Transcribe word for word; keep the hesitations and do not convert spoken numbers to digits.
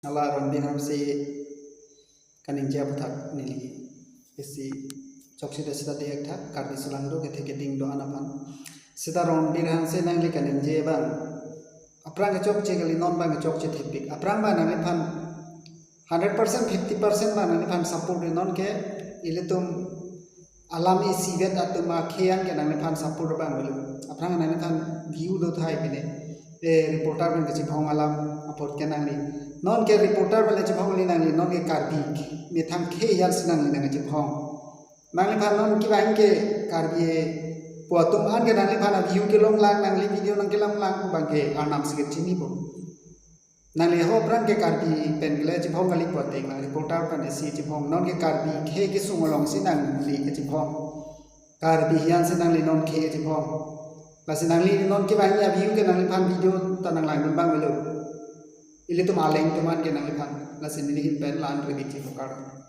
Hala Ronbir Hanse kaningje aputhak neli isi chokche de seta diak tha, Karbi Solangdo kethe keding do-an aphan. Seta Ronbir Hanse nangli kaningje abang aphrang kechokche kali, non abang kechokche thepik. Aphrang abang nangliphan hundred percent, fifty percent abang nangliphan support ri, non ke ilitum alam isivet atum akhei an ke nangliphan support abang avelo. Aphrang nangliphan view do thai pine. Eh, reporter pen kachibhong alam apot ke nangli. Non ke reporter pen chibhong li nangli, non ke Karbi methang khei an si nangli nangchibhong. Nangliphan non kevang ke Karbi pu atum an ke nangliphan a view kelong lang, nangli video nangkelong lang abang ke arnam si kechini po. Nangli ho aphrang ke Karbi pen kele chibhong kali pu ateng nang reporter pen isi chibhong, non ke Karbi khei kesung along si nangli kechibhong. Karbi hian si nangli non khei kechibhong. Lasi nangli non kevang a view ke nangliphan video ta nanglangdun abang avelo. Ilitum aleng atum an ke nangliphan. Lasi neli ahin pen la-an ready chibokar.